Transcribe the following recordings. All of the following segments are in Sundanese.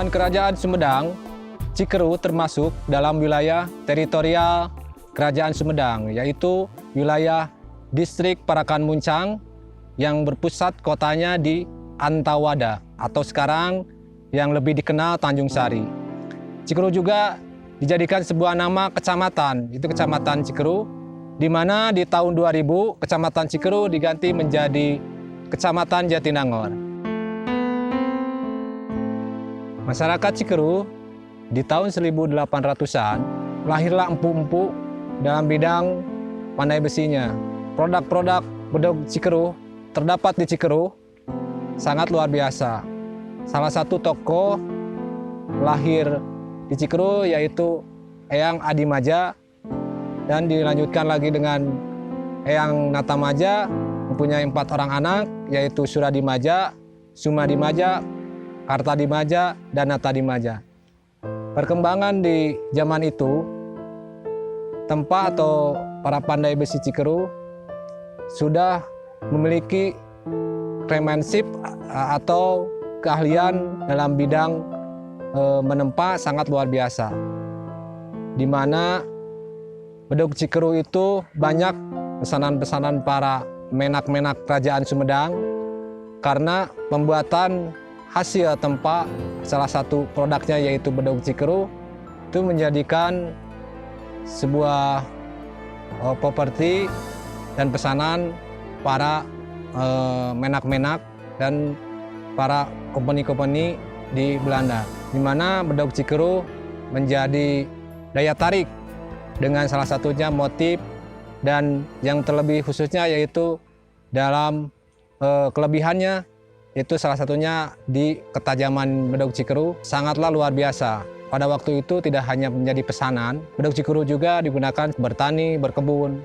Zaman Kerajaan Sumedang, Cikeruh termasuk dalam wilayah teritorial Kerajaan Sumedang, yaitu wilayah Distrik Parakan Muncang yang berpusat kotanya di Antawada atau sekarang yang lebih dikenal Tanjung Sari. Cikeruh juga dijadikan sebuah nama kecamatan, itu Kecamatan Cikeruh, di mana di tahun 2000 Kecamatan Cikeruh diganti menjadi Kecamatan Jatinangor. Masyarakat Cikeruh di tahun 1800-an lahirlah empu-empu dalam bidang pandai besinya. Produk-produk bedog Cikeruh terdapat di Cikeruh sangat luar biasa. Salah satu tokoh lahir di Cikeruh yaitu Eyang Adimaja, dan dilanjutkan lagi dengan Eyang Natamaja, mempunyai 4 orang anak yaitu Suradimaja, Sumadimaja, Kartadimaja, dan Natadimaja. Perkembangan di zaman itu, tempat atau para pandai besi Cikeruh sudah memiliki craftsmanship atau keahlian dalam bidang menempa sangat luar biasa. Di mana bedog Cikeruh itu banyak pesanan-pesanan para menak-menak Kerajaan Sumedang karena pembuatan hasil tempa salah satu produknya yaitu bedog Cikeruh itu menjadikan sebuah properti dan pesanan para menak-menak dan para kompeni-kompeni di Belanda, di mana bedog Cikeruh menjadi daya tarik dengan salah satunya motif dan yang terlebih khususnya yaitu dalam kelebihannya itu salah satunya di ketajaman bedog Cikeruh sangatlah luar biasa. Pada waktu itu tidak hanya menjadi pesanan, bedog Cikeruh juga digunakan bertani, berkebun.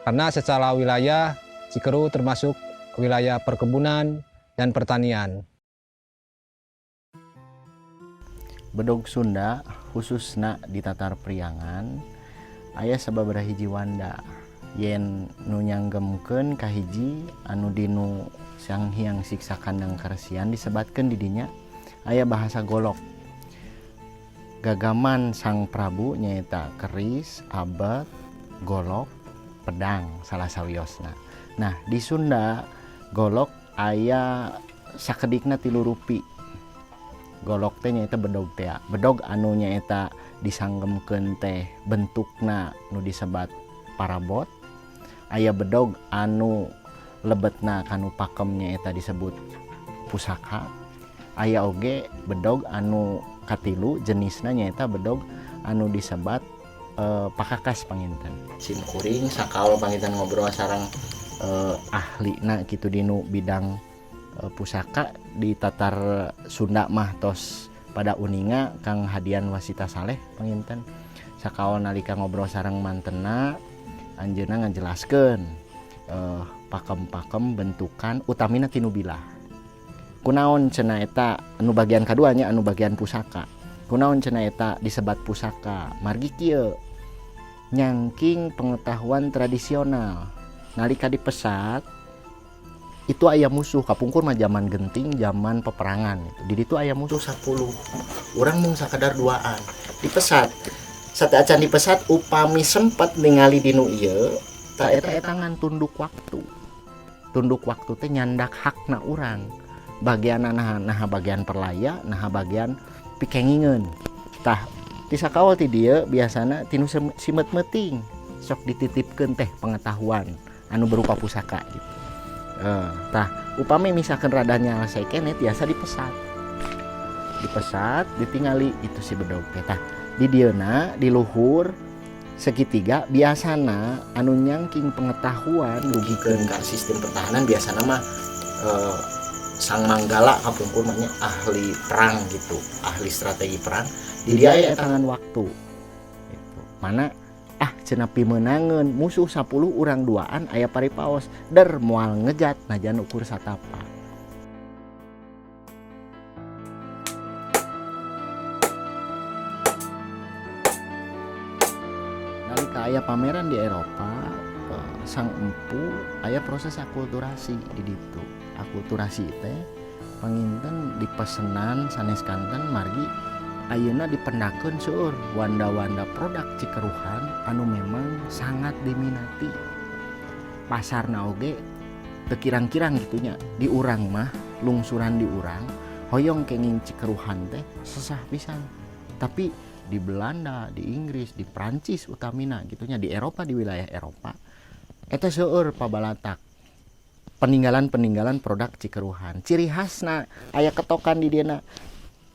Karena secara wilayah Cikeruh termasuk wilayah perkebunan dan pertanian. Bedog Sunda khususna di Tatar Priangan aya sababaraha hiji wanda yen nu nyanggemkeun kahiji anu dinu Sang Hyang Siksa Kandang Karesian disebatkeun di dinya aya bahasa golok. Gagaman Sang Prabu nyaeta keris, abet, golok, pedang salah sawiosna. Nah, di Sunda golok aya sakedikna 3 rupi. Golok teh nyaeta bedog teh. Bedog anu nyaeta disanggemkeun teh bentukna nu disebat parabot. Aya bedog anu lebetna kanu pakem nyaeta disebut pusaka. Aya oge bedog anu katilu jenisna nyaeta bedog anu disebat pakakas panginten. Sim kuring sakaol panginten ngobrol sareng ahlina kitu dinu bidang pusaka di Tatar Sunda mah tos pada uninga Kang Hadian Wasita Saleh panginten. Sakaol nalika ngobrol sareng mantena anjeunna ngajelaskeun pakem-pakem bentukan utamina tinu bilah. Kunaon cenah eta anu bagian kaduanya anu bagian pusaka. Kunaon cenah eta disebat pusaka? Margi kieu nyangking pengetahuan tradisional. Nalika dipesat itu aya musuh kapungkur mah zaman genting, zaman peperangan gitu. Di ditu aya musuh 10. Urang mung sakadar duaan. Dipesat. Sateuacan dipesat upami sempet ningali dinu ieu, ta eta eta ngan tunduk waktu. Tunduk waktu teh nyandak hakna urang. Bagian naha, naha bagian perlaya, naha bagian pikengingeun. Tah ti sakaol ti dieu biasana tinu simet meuting sok dititipkeun teh pengetahuan anu berupa pusaka gitu. Tah upami misalkan rada nyalesai keneh tiasa dipesat. Dipesat ditingali itu si bedog teh. Tah di dieuna di luhur segitiga biasana anu nyangking pengetahuan dugikeun ka sistem pertahanan biasana mah Sang Manggala kapungkur mah nya ahli perang gitu, ahli strategi perang. Di dia aya tangan waktu. Gitu. Mana cenah pimeunangeun musuh 10 urang duaan aya paripaos der moal ngejat najan ukur satapa. Nalika aya pameran di Eropa, sang empu aya proses akulturasi di ditu. Akulturasi teh Panginten dipesenan sanes kanten, margi ayeuna dipendakeun seueur wanda-wanda produk Cikeruhan anu memang sangat diminati pasarna oge, teu kirang-kirang gitu nya. Di urang mah lungsuran, di urang hoyong kenging Cikeruhan teh sesah pisan, tapi di Belanda, di Inggris, di Prancis utamina gitu nya, di Eropa, di wilayah Eropa eta seueur pabalatak peninggalan-peninggalan produk Cikeruhan. Ciri khasna aya ketokan di dieu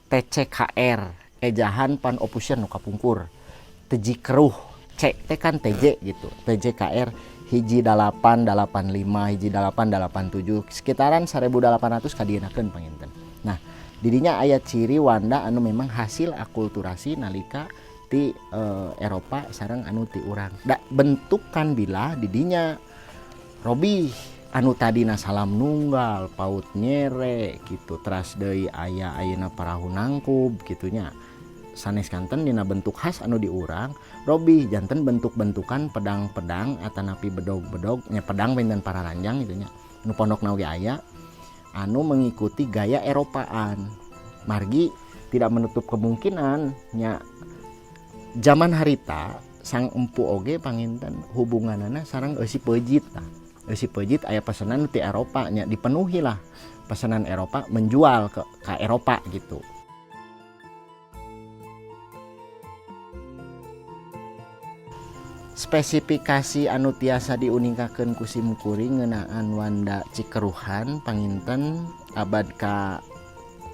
TCKR, ejahan Van Ophuijsen nu kapungkur, Tjikeruh, C T kan TJ gitu, TJKR 1885, 1887, sekitaran 1800 kadienakeun panginten. Nah, didinya aya ciri wanda anu memang hasil akulturasi nalika ti Eropa sareng anu ti urang da. Bentukan bilah didinya robih, anu tadina salam nunggal, paut nyere gitu, teras deui aya ayeuna parahu nangkub gitunya, sanes kanten dina bentuk khas anu diurang robih janten bentuk-bentukan pedang-pedang atanapi bedog-bedog nya, pedang benten pararanjang gitu nya, nu pondokna oge aya anu mengikuti gaya Eropaan. Margi tidak menutup kemungkinan nya zaman harita sang empu oge panginten hubunganana sareng eusi peujit. Tah, eusi peujit aya pesanan ti Eropa nya, dipenuhi lah pesanan Eropa, menjual ke Eropa gitu. Spesifikasi anu tiasa diuningkakeun ku sim kuring ngeunaan wanda Cikeruhan panginten abad ka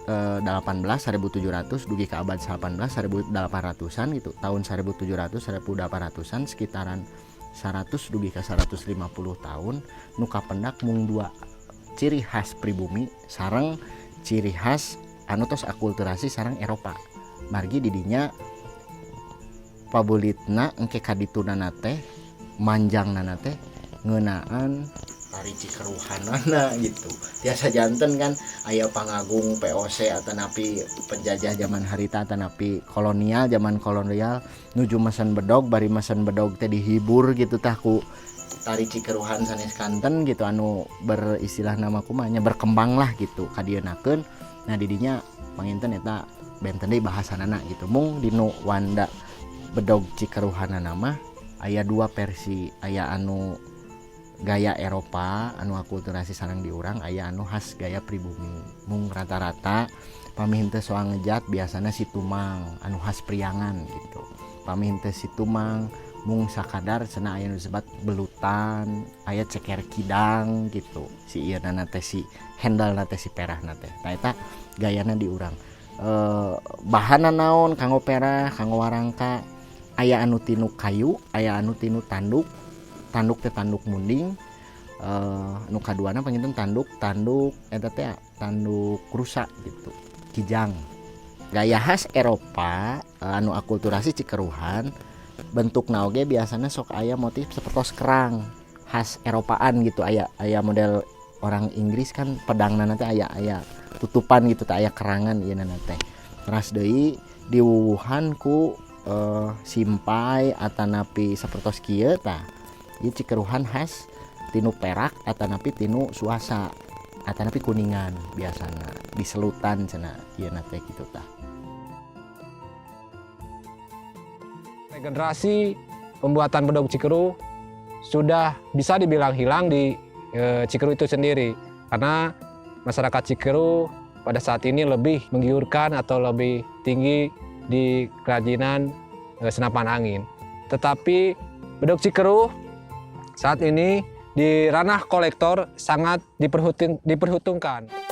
18, 1700 dugi ke abad 18, 1800-an gitu, tahun 1700 1800-an, sekitaran 100 dugi ke 150 tahun, nu kapendak mung dua, ciri khas pribumi sareng ciri khas anu tos akulturasi sareng Eropa. Margi didinya pabulitna engke kaditunana teh, manjangnana teh ngeunaan tari Cikeruhanana gitu. Tiasa janten kan aya pangagung VOC atanapi penjajah zaman harita atanapi kolonial, zaman kolonial nuju mesen bedog, bari mesen bedog teh dihibur gitu tah ku tari Cikeruhan sanes kanten gitu, anu beristilah nama kumanya berkembang lah gitu kadieunakeun. Nah, didinya panginten eta benten deui bahasanana gitu. Mung dinu wanda bedog Cikeruhanana mah aya dua versi, aya anu gaya Eropa anu akulturasi sareng diurang, aya anu khas gaya pribumi. Mung rata-rata pami henteu soang ngejat biasana si tumang anu khas Priangan gitu. Pami henteu si tumang, mung sakadar cenah aya nu disebat belutan, aya ceker kidang gitu, si ieu na teh, si handle na teh, si perahna teh. Tah, eta gayana diurang. Bahanna naon kanggo perah, kanggo warangka? Aya anu tinu kayu, aya anu tinu tanduk, tanduk teh tanduk munding. Nu kaduana panginten tanduk tanduk eta teh tanduk rusa gitu, kijang. Gaya khas Eropa anu akulturasi Cikeruhan bentukna oge biasanya sok aya motif sepertos kerang khas Eropaan gitu. Aya aya model orang Inggris kan, pedangna teh aya aya tutupan gitu teh, aya kerangan ieu teh. Teras deui diwuwuhan ku simpai atanapi sapertos kieu. Tah, ieu Cikeruhan khas tinu perak atanapi tinu suasa atanapi kuningan, biasana diselutan cenah ieu teh gitu tah. Regenerasi pembuatan bedog Cikeruh sudah bisa dibilang hilang di Cikeruh itu sendiri karena masyarakat Cikeruh pada saat ini lebih menggiurkan atau lebih tinggi di kerajinan senapan angin. Tetapi bedog Cikeruh saat ini di ranah kolektor sangat diperhitungkan.